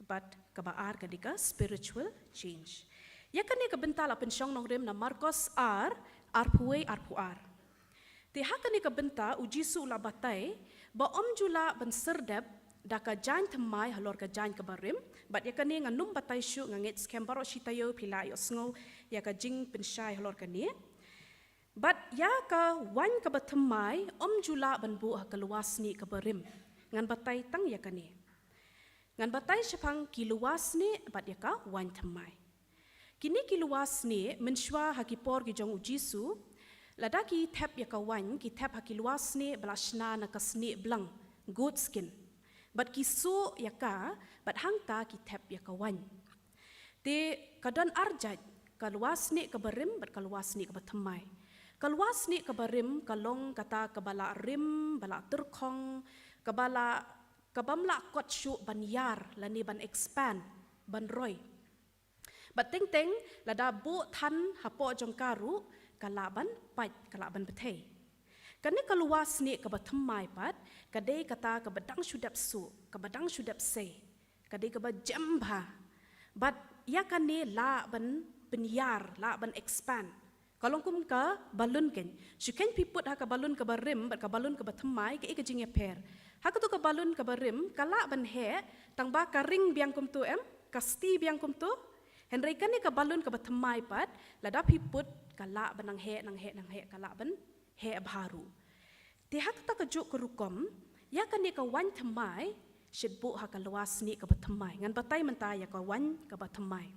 bad kaba ar ka dei ka spiritual change. Ïa kane ka bynta la pynshong nongrim na Markos ar, arphew wei, arphew ar. Te ha kane ka bynta u Jisu u la batai ba ym ju lah ban syrdep da ka jaiñ thymmai halor ka jaiñ kaba rim. Bad ïa kane ngan ym batai shuh, nga ngeit skhem baroh shi taïew phi la ïohsngew ïa ka jingpynshai halor kane. Bad ïa ka waiñ kaba thymmai ym ju lah ban buh ha ka lywa snieh kaba rim. Ngan batai tang ïa kane. Ngan batai shaphang ki lywa snieh bad ïa ka waiñ thymmai. Kine ki lywa snieh, mynshuwa ha ki por ki jong u Jisu, lada ki thep ïa ka waiñ, ki thep ha ki lywa snieh ba la shna na ka snieh blang, goat skin. Bad ki suh ïa ka, bad hangta ki thep ïa ka waiñ. Te ka don ar jait, ka lywa snieh kaba rim, bad ka lywa snieh kaba thymmai. Ka lywa snieh kaba rim, ka long kata kaba la rim, ba la tyrkhong, kaba la, kaba ym lah kot shuh ban ïar, lane ban expand, ban roi. Bad teng teng, lada buh than hapoh jong ka ruh, ka lah ban pait, ka lah ban bthei. Kane ka lywa snieh kaba thymmai pat, ka dei kata kaba dang shu dep suh, kaba dang shu dep sei, ka dei kaba jem bha. Bad ïa kane lah ban pynïar, lah ban expand. Ka long kum ka balloon kein. Shu kheiñ phi put ha ka balloon kaba rim, bad ka balloon kaba thymmai, kaei ka jingïapher. Ha kato ka balloon kaba rim, ka lah ban heh, tang ba ka ring biang kumto em, ka sti biang kumto. Hynrei kane ka balloon kaba thymmai pat, lada phi put, ka lah ban nang heh, nang heh, nang heh, ka lah ban heh bha ruh. Te ha kata ka juh ka rukom, ïa kane ka waiñ thymmai, shit buh ha ka lywa snieh kaba thymmai. Ngan batai mynta ïa ka waiñ kaba thymmai.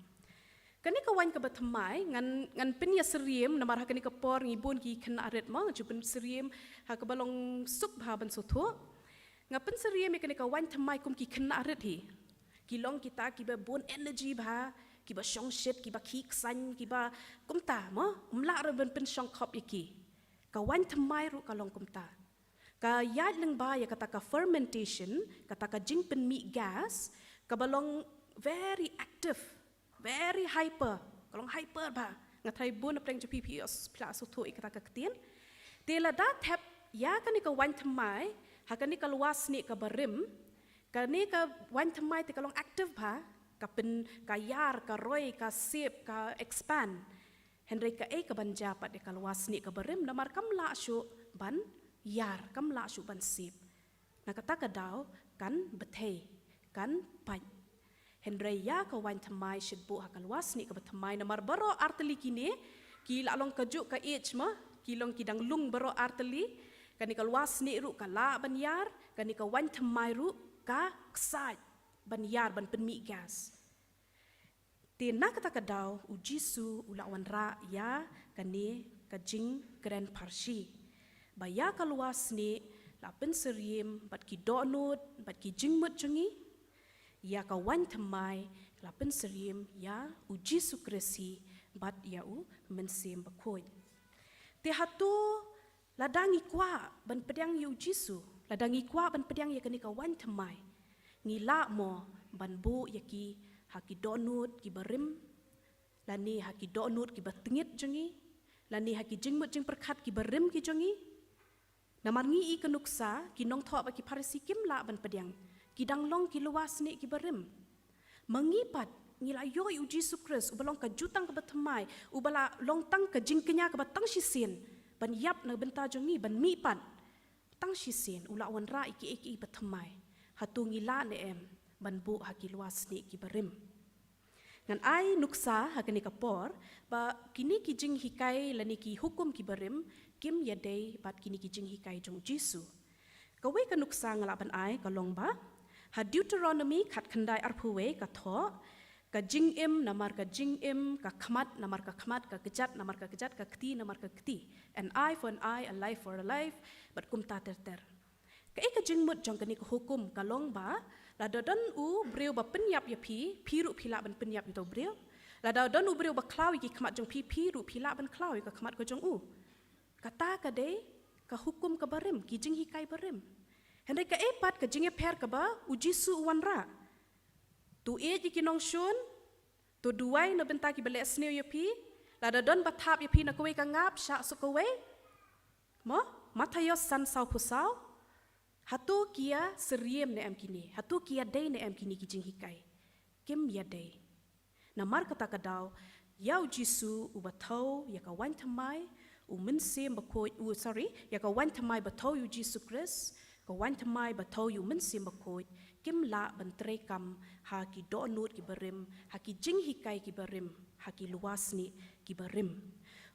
Kane ka waiñ kaba thymmai, ngan, ngan pynïasyriem, namar ha kane ka por ngi bun ki khynnah rit mo, ju pynsyriem, ha kaba long suk bha ban sngewthuh. Nga pynsyriem ïa kane ka waiñ thymmai kum ki khynnah rit hi. Ki long kita kiba bun energy bha, kiba shongshit, kiba khih ksaiñ, kiba kumta mo, ym lah ruh ban pynshongkhop ïa ki. Ka waiñ thymmai ruh ka long kumta. Ka ïaid lyngba ïa kata ka fermentation, kata ka jingpynmih gas, kaba long very active, very hyper, ka long hyper bha. Nga tharai bun na pdeng jong phi phi os phi la sngewthuh ïa kata ka ktien. Te lada thep ïa kane ka waiñ thymmai ha kane ka lywa snieh kaba rim, kane ka waiñ thymmai te ka long active bha, ka pyn, ka ïar, ka roi, ka sep, ka expand. Hynrei kaei kaban jia pat ïa ka lywa snieh kaba rim, namar kam lah shuh ban ïar, kam lah shuh ban sep. Na kata ka daw, kan bthei, kan pait. Hynrei ïa ka waiñ thymmai shit buh ha ka lywa snieh kaba thymmai, namar baroh artylli kine, ki la long ka juh ka age mo, ki long ki dang lung baroh artylli. Kane ka lywa snieh ruh ka lah ban ïar, kane ka waiñ thymmai ruh ka ksaid ban ïar, ban pynmih gas. Te na kata ka daw, u Jisu u la wanrah ïa kane ka jingkren pharshi. Ba ïa ka lywa snieh la pynsyriem bad ki dohnud, bad ki jingmut jong ngi. Ïa ka waiñ thymmai la pynsyriem ïa u Jisu Khrist hi bad ïa u Mynsiem Bakhuid. Te hato lada ngi kwah ban pdiang ïa u Jisu, lada ngi kwah ban pdiang ïa kane ka waiñ thymmai, ngi lah mo ban buh ïa ki ha ki dohnud kiba rim, lane ha ki dohnud kiba tngit jong ngi, lane ha ki jingmut jingpyrkhat kiba rim ki jong ngi? Namar ngi i ka nuksa, ki nongthoh bad ki Pharisi kim lah ban pdiang, ki dang long ki lywa snieh kiba rim. Ma ngi pat, ngi la ïoh ïa u Jisu Khrist, uba long ka jutang kaba thymmai, uba la long tang ka jingkñia kaba tang shisien ban ïap na bynta jong ngi, ban mihpat. Tang shisien u la wanrah ïa kiei kiei ba thymmai. Hato ngi lah ne em ban buh ha ki lywa snieh kiba rim? Ngan ai nuksa ha kane ka por ba kine ki jinghikai lane ki hukum kiba rim kim ïadei bad kine ki jinghikai jong u Jisu. Kawei ka nuksa nga lah ban ai ka long ba ha Deuteronomi khatkhyndai arphew wei ka thoh, ka jingim namar ka jingim, ka khmat namar ka khmat, ka kjat namar ka kjat, ka kti namar ka kti. An eye for an eye, a life for a life, bad kumta ter ter. Kaei ka jingmut jong kane ka hukum? Ka long ba lada don u briew ba pynïap ïa phi, phi ruh phi lah ban pynïap ïa uto u briew. Lada don u briew ba khlaw ïa ki khmat jong phi, phi ruh phi lah ban khlaw ïa ka khmat ka jong u. Kata ka dei ka hukum kaba rim, ki jinghikai ba rim. Hynrei kaei pat ka jingïapher kaba u Jisu u wanrah? To ïeit ïa ki nongshun, to duwai na bynta kiba leh sniew ïa phi, lada don ba thap ïa phi na kawei ka ngap, shah suk kawei. Mo, Mathaios san sawphew saw. Hato ki ïasyriem ne em kine? Hato ki ïadei ne em kine ki jinghikai? Kim ïadei. Namar kata ka daw, ïa u Jisu uba thew ïa ka waiñ thymmai, u Mynsiem Bakhuid, u, sorry, ïa ka waiñ thymmai ba thew ïa u Jisu Khrist, ka waiñ thymmai ba thew ïa u Mynsiem Bakhuid, kim lah ban treikam ha ki dohnud kiba rim, ha ki jinghikai kiba rim, ha ki lywa snieh kiba rim.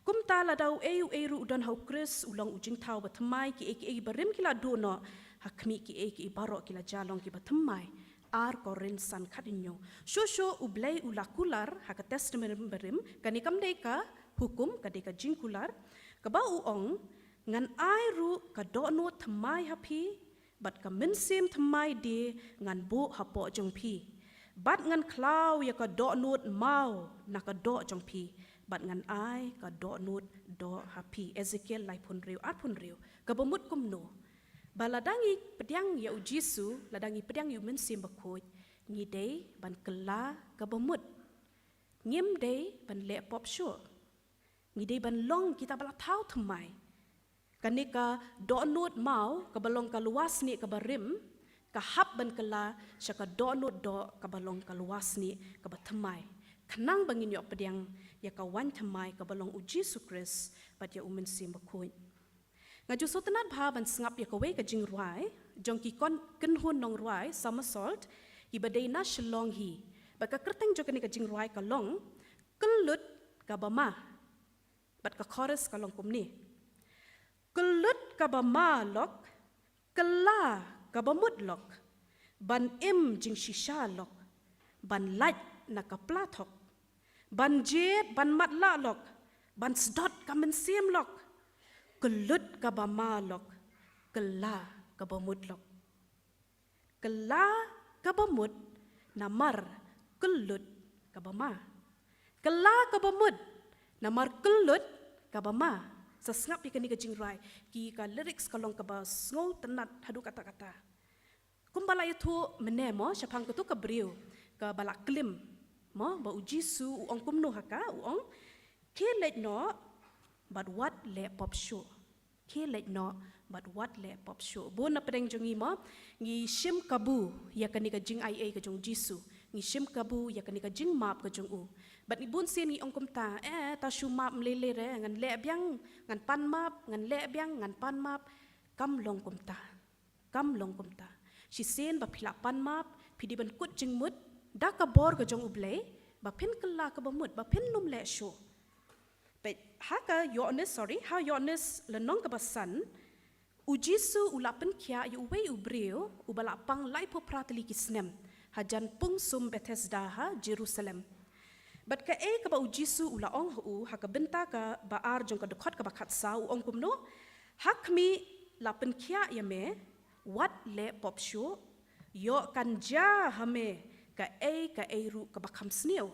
Kumta lada uei uei ruh u don ha u Khrist, u long u jingthaw ba thymmai, kiei kiei kiba rim ki la duh noh, ha khmih, kiei kiei baroh ki la jia long kiba thymmai. Ar Korinth san khathynñiew. Shuh shuh U Blei u la kular ha ka Testament Barim, kane kam dei ka hukum, ka dei ka jingkular, kaba u ong, ngan ai ruh ka dohnud thymmai ha phi, bad ka mynsiem thymmai die ngan buh hapoh jong phi. Bad ngan khlaw ïa ka dohnud maw na ka doh jong phi, bad ngan ai ka dohnud doh ha phi. Ezekiel laiphew hynriew, arphew hynriew. Kaba mut kumno? Ba lada ngi pdiang ïa U Jisu, lada ngi pdiang ïa U Mynsiem Bakhuid, ngi dei ban kylla kaba mut. Ngim dei ban leh pop shuh. Ngi dei ban long kita ba la thaw thymmai. Kane ka dohnud maw, kaba long ka lywa snieh kaba rim, ka hap ban kylla sha ka dohnud doh kaba long ka lywa snieh kaba thymmai, khnang ba ngin ïoh pdiang ïa ka waiñ thymmai kaba long U Jisu Khrist bad ïa U Mynsiem Bakhuid. Nga ju sngewtynnad bha ban sngap ïa kawei ka jingrwai jong ki kynhun nongrwai Somersault, kiba dei na Shillong hi. Bad ka kyrteng jong kane ka jingrwai ka long, Kyllut Kaba Ma. Bad ka chorus ka long kumne: Kyllut kaba ma lok, kylla kaba mut lok, ban im jingshisha lok, ban lait na ka pla thok, ban jied ban matlah lok, ban sdot ka mynsiem lok. Kyllut kaba ma lok, kylla kaba mut lok. Kylla kaba mut namar kyllut kaba ma. Kylla kaba mut namar kyllut kaba ma. Sa sngap ïa kane ka jingrwai, ki ka lyrics ka long kaba sngewtynnad haduh katta katta. Kumba la ïathuh mynne mo, shaphang kato ka briew kaba la klim mo, ba U Jisu u ong kumno ha ka, u ong, khie leit noh bad wat leh pop shuh. Khie leit noh bad wat leh pop shuh. Bun na pdeng jong ngi mo, ngi shim kabu ïa kane ka jingaiei ka jong U Jisu. Ngi shim kabu ïa kane ka jingmap ka jong u. Bad ngi bun sien ngi ong kumta, eh, ta shu map mlei lei re, ngan leh biang, ngan pan map, ngan leh biang, ngan pan map. Kam long kumta. Kam long kumta. Shisien ba phi la pan map, phi dei ban kut jingmut da ka bor ka jong U Blei, ba phin kylla kaba mut, ba phin ym leh shuh. Peit, ha ka Ïoannis, sorry, ha Ïoannis lynnong kaba san, U Jisu u la pynkhiah ïa uwei u briew uba la pang laiphew phra tylli ki snem, hajan pung sum Bethesda ha Jerusalem. Bad kaei kaba U Jisu u la ong ha u, ha ka bynta kaba ar jong ka dkhot kaba khatsaw, u ong kumno? Ha khmih, la pynkhiah ïa me, wat leh pop shuh, ïoh kan jia ha me kaei kaei ruh kaba kham sniew.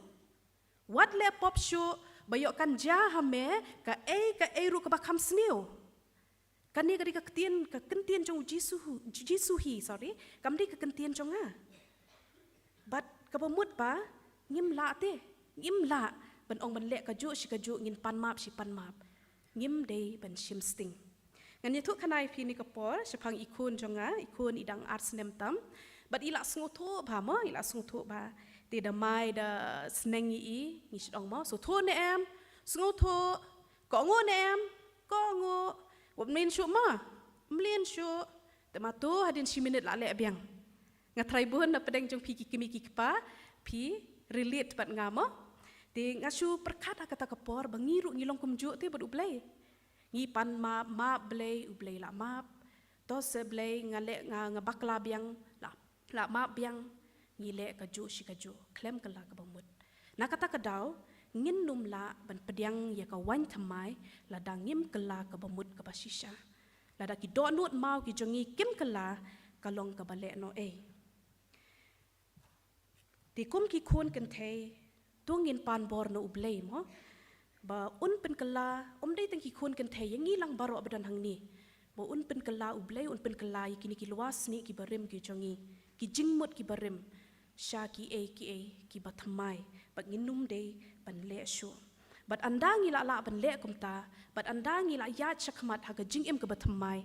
Wat leh pop shuh, ba ïoh kan jia ha me kaei kaei ruh kaba kham sniew. Kane ka dei ka ktien, ka ktien jong U Jisu, Jisu hi, sorry. Kam dei ka ktien jong nga. Bad kaba mut ba ngim lah te, ngim lah ban ong ban leh kajuh shi kajuh, ngin pan map shi pan map. Ngim dei ban shim sting. Ngan ïathuh khana ïa phi kane ka por shaphang i khun jong nga, i khun i dang ar snem tam. Bad i la sngewthuh bha mo, i la sngewthuh bha. Te da mai da sneng ïa i, ngi shu ong mo, sngewthuh ne em? Sngewthuh. Kohnguh ne em? Kohnguh. Wat mlien shuh mo? Mlien shuh. Te ma to hadien shi minit la leh biang. Nga tharai bun na pdeng jong phi ki kmie ki kpa, phi relate bad nga mo. Te nga shu pyrkhat ha kata ka por ba ngi ruh ngi long kumjuh te bad U Blei. Ngi pan map, map Blei, U Blei la map. To se Blei nga leh, nga, nga bakla biang, la, la map biang. Ngi leh kajuh shi kajuh, khlem kylla kaba mut. Na kata ka daw, ngin ym lah ban pdiang ïa ka waiñ thymmai lada ngim kylla kaba mut kaba shisha. Lada ki dohnud maw ki jong ngi kim kylla, ka long kaba lehnohei. Te kum ki khun kynthei, to ngin pan bor na U Blei mo, ba un pynkylla, ym dei tang ki khun kynthei, ïa ngi lang baroh ba don hangne. Ba un pynkylla, U Blei un pynkylla ïa kine ki lywa snieh kiba rim ki jong ngi, ki jingmut kiba rim, sha kiei kiei kiba thymmai, bad ngin ym dei ban leh shuh. Bad ynda ngi la lah ban leh kumta, bad ynda ngi la ïaid shakhmat ha ka jingim kaba thymmai,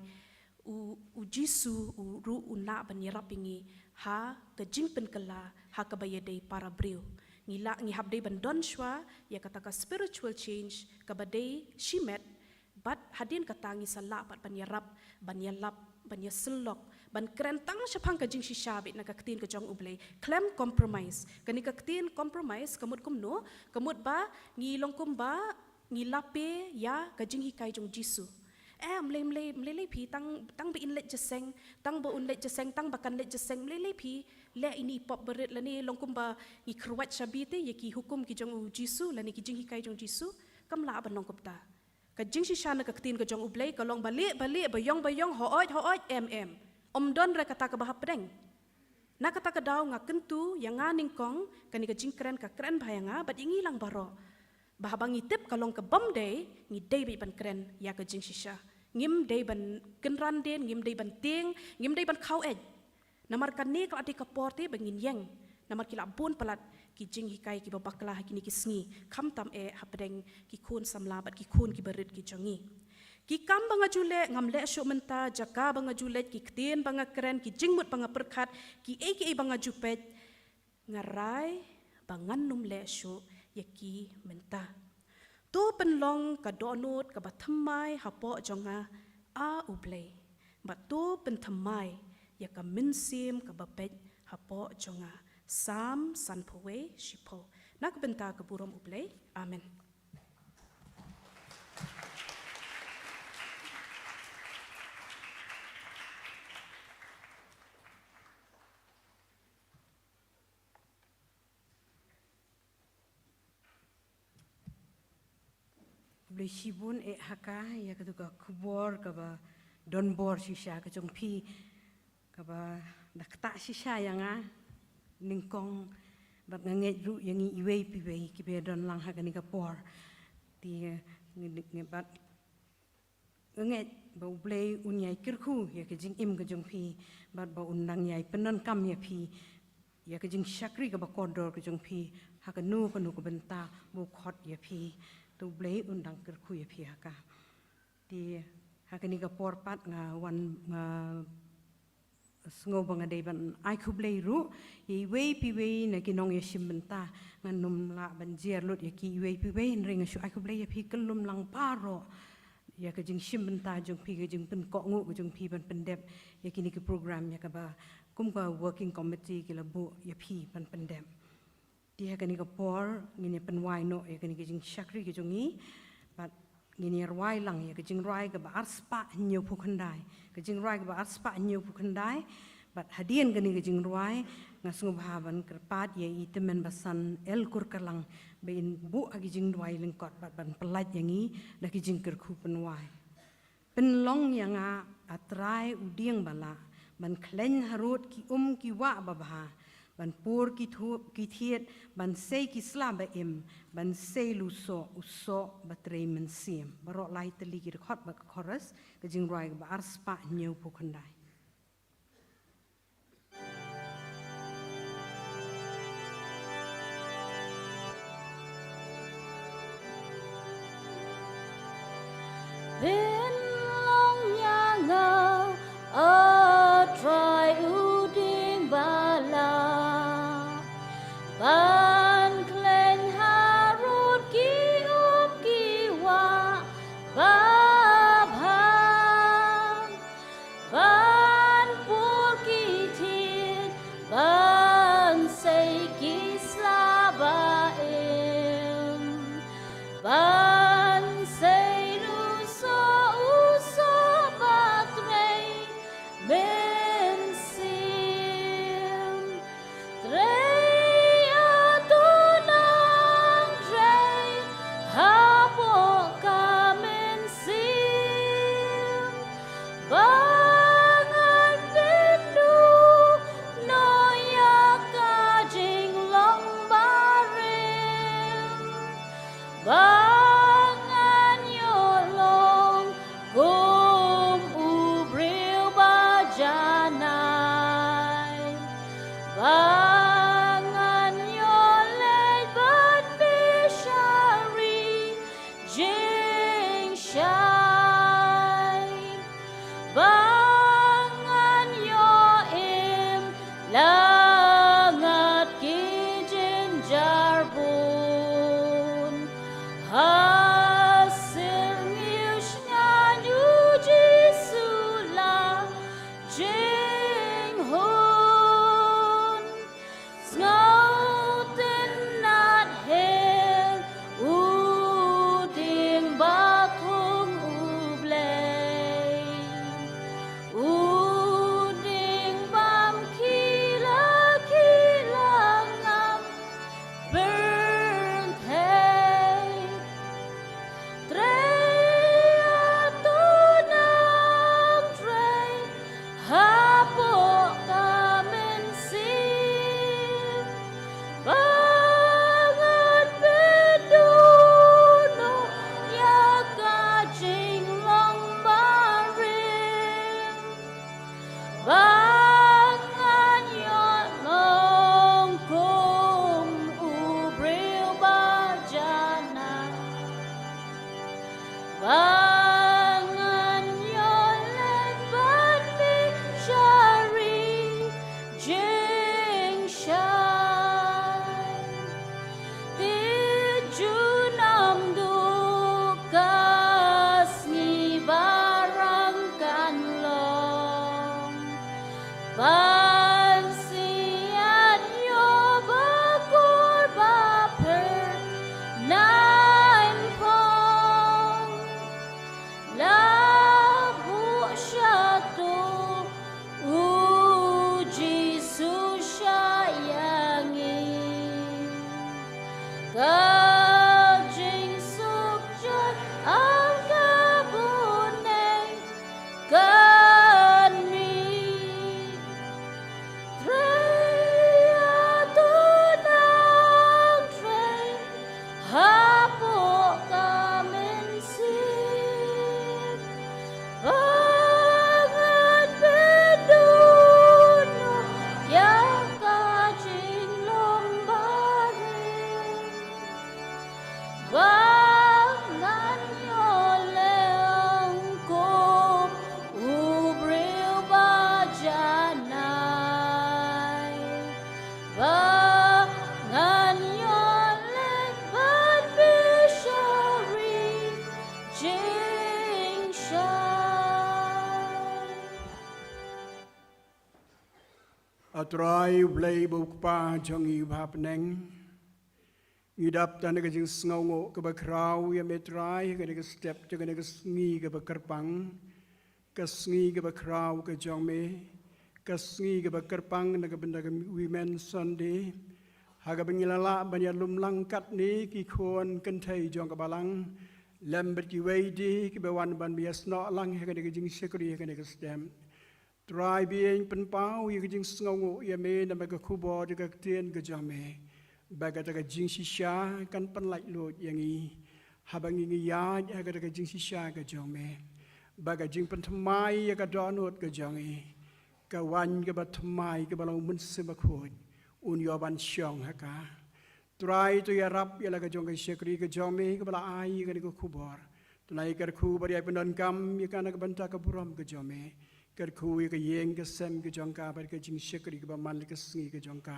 U, U Jisu u ruh un lah ban ïarap ïa ngi ha ka jingpynkylla ha kaba ïadei para briew. Ngi lah, ngi hap dei ban don shuwa ïa kata ka spiritual change kaba dei shimet, bad hadien kata ngi sa lah pat ban ïarap, ban ïalap, ban ïasyllok, ban kren tang shaphang ka jingshisha beit na ka ktien ka jong U Blei, khlem compromise. Kane ka ktien compromise ka mut kumno? Ka mut ba ngi long kumba ngi la plie ïa ka jinghikai jong U Jisu. Eh, mlei, mlei, mlei, lei phi, tang, tang ba in leit jingïaseng, tang ba un leit jingïaseng, tang ba kan leit jingïaseng, mlei, lei phi, leh ine i pop barit lane long kumba ngi kyrwat shabi te, ïa ki hukum ki jong u Jisu, lane ki jinghikai jong u Jisu, kam lah ban long kumta. Ka jingshisha na ka ktien ka jong U Blei, ka long ba lieh, ba lieh, ba ïong, ba ïong, hooid, hooid, em, em. Ym don re kata kaba hapdeng. Na kata ka daw nga kyntu, ïa nga nyngkong, kane ka jingkren ka kren bha ïa nga, bad ïa ngi lang baroh. Ba haba ngi tip ka long ka bym dei, ngi dei beit ban kren, ïa ka jingshisha. Ngim dei ban kynran dien, ngim dei ban tieng, ngim dei ban khaw eit. Namar kane ka la dei ka por te ba ngin ïeng. Namar ki la bun palat ki jinghikai kiba bakla ha kine ki sngi. Khamtam eh hapdeng ki khun samla bad ki khun kiba rit ki jong ngi. Ki kam ba nga ju leh, ngam leh shuh mynta, jaka ba nga ju leit, ki ktien ba nga kren, ki jingmut ba nga pyrkhat, kiei kiei ba nga ju peit, nga rai ba ngan ym leh shuh ïa ki mynta. To pynlong ka dohnud kaba thymmai hapoh jong nga, A U Blei. Bad to pynthymmai ïa ka mynsiem kaba beit hapoh jong nga. Salm sanphew wei shiphew. Na ka bynta ka burom U Blei. Amen. Khublei shibun eh ha ka, ïa katu ka khubor kaba don bor shisha ka jong phi, kaba da ktah shisha ïa nga nyngkong, bad nga ngeit ruh ïa ngi iwei pa iwei kiba don lang ha kane ka por. Te, ngi, ngi bad nga ngeit ba U Blei un ïai kyrkhu ïa ka jingim ka jong phi, bad ba un nang ïai pyndonkam ïa phi, ïa ka jingshakri kaba kordor ka jong phi, ha kano kano ka bynta ba u khot ïa phi. To U Blei un dang kyrkhu ïa phi ha ka. Te ha kane ka por pat nga wan, nga sngew ba nga dei ban ai khublei ruh ïa iwei pa iwei na ki nongïashim bynta. Ngan ym lah ban jer lut ïa ki iwei pa iwei, hynrei nga shu ai khublei ïa phi kyllum lang baroh, ïa ka jingshim bynta jong phi, ka jingpynkohnguh ka jong phi ban pyndep ïa kine ki program, ïa kaba kum ka working committee ki la buh ïa phi ban pyndep. Te ha kane ka por ngin ïa pynwai noh ïa kane ka jingshakri ka jong ngi, bad ngin ïa rwai lang ïa ka jingrwai kaba arspah hynñiewphew khyndai, ka jingrwai kaba arspah hynñiewphew khyndai. Bad hadien kane ka jingrwai, nga sngewbha ban kyrpad ïa i Tymmen Basan L. Kurkalang ba in buh ha ki jingrwai lyngkot bad ban pyllait ïa ngi da ki jingkyrkhu pynwai. Pynlong ïa nga, A Trai, u dieng ba lah, ban khleiñ harud ki um ki wah babha, ban pur ki thu-, ki thied, ban sei ki sla ba im, ban sei lu soh, u soh ba trei mynsiem. Baroh lai tylli ki dkhot bad ka chorus, ka jingrwai kaba arspah hynñiewphew khyndai. Pynlong ïa nga, A Trai, u dieng ba lah, ban khleiñ harud ki um ki wah babha, ban pur ki thied, ban sei ki sla ba im, ban sei lu soh, u soh ba trei mynsiem. Trei, A To nang trei hapoh ka mynsiem, ba ngan pynduh noh ïa ka jinglong barim, ba ngan ïoh long kum u briew ba janai, ba ngan ïoh leit ban bishar ri jingshai, ba ngan ïoh im la ngat ki jynjar bun. Ha syrngiew shngaiñ, U Jisu, la jinghun. Sngewtynnad her, u dieng ba thung Ba ngan ïoh leit ban mih sha ri jingshai. Te junom duh ka sngi ba rang kan long. Ban siat ïoh ba kur ba pher nang phong. La buh sha tu u Jisu sha ïa ngi. Ka jingsuk jot ang ka bun neng kan mih. Trei ïa tu nang trei hapoh ka mynsiem. Ba ngan pynduh noh ïa ka jinglong barim. Ba ngan ïoh leh kum u briew ba janai. Ba ngan ïoh leh ban mih sha ri jingshai. A Trai U Blei ba u Kpa jong ngi uba ha bneng, ngi dap tang da ka jingsngewnguh kaba khraw ïa me Trai ha kane ka step jong kane ka sngi kaba kyrpang, ka sngi kaba khraw ka jong me, ka sngi kaba kyrpang na ka bynta ka Women's Sunday. Ha kaba ngi la lah ban ïalum lang katne ki khun kynthei jong ka balang lem bad kiwei de kiba wan ban ïasnoh lang ha kane ka jingshakri ha kane ka step. Trai, ba ngin pynpaw ïa ka jingsngewnguh ïa me namar ka khubor jong ka ktien ka jong me, ba kata ka jingshisha kan pynlait lut ïa ngi haba ngi ïaid ha kata ka jingshisha ka jong me. Ba ka jingpynthymmai ïa ka dohnud ka jong ngi ka wan kaba thymmai, kaba long u Mynsiem Bakhuid un ïoh ban shong ha ka. Trai, to ïarap ïa la ka jong ka shakri ka jong me kaba la ai ïa kane ka khubor. To nang ïa kyrkhu bad ïa pyndonkam ïa ka na ka bynta ka burom ka jong me. Kyrkhu ïa ka ïing ka sem ka jong ka bad ka jingshakri kaba man la ka sngi ka jong ka.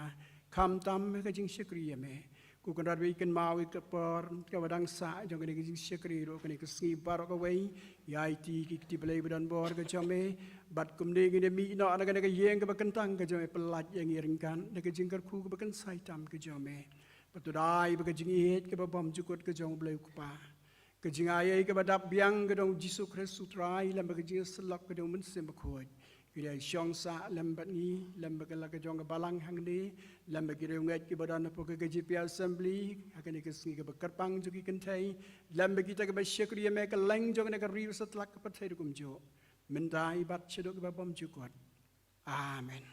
Khamtam ha ka jingshakri ïa me. Ko Kynrad, ba ngin kynmaw ïa ka por kaba dang sah jong kane ka jingshakri ruh, kane ka sngi baroh kawei. Ïa ïa ki kti Blei ba don bor ka jong me. Bad kumne ngin ïa mih noh na kane ka ïing kaba kyntang ka jong me, pyllait ïa ngi ryngkat da ka jingkyrkhu kaba kynsai tam ka jong me. Bad to dei ba ka jingïeit kaba bymjukut ka jong U Blei U Kpa, ka jingaiei kaba dap biang ka jong U Jisu Khrist U Trai lem bad ka jingïasyllok ka jong U Mynsiem Bakhuid, ki dei shong sah lem bad ngi, lem bad ka la ka jong ka balang hangne, lem bad ki riewngeit kiba don hapoh ka K J P Assembly ha kane ka sngi kaba kyrpang jong ki kynthei, lem bad kita kiba shakri ïa me kylleng jong kane ka ri u satlak ka pyrthei ruh kumjuh, mynta bad shaduh kiba bymjukut. Amen.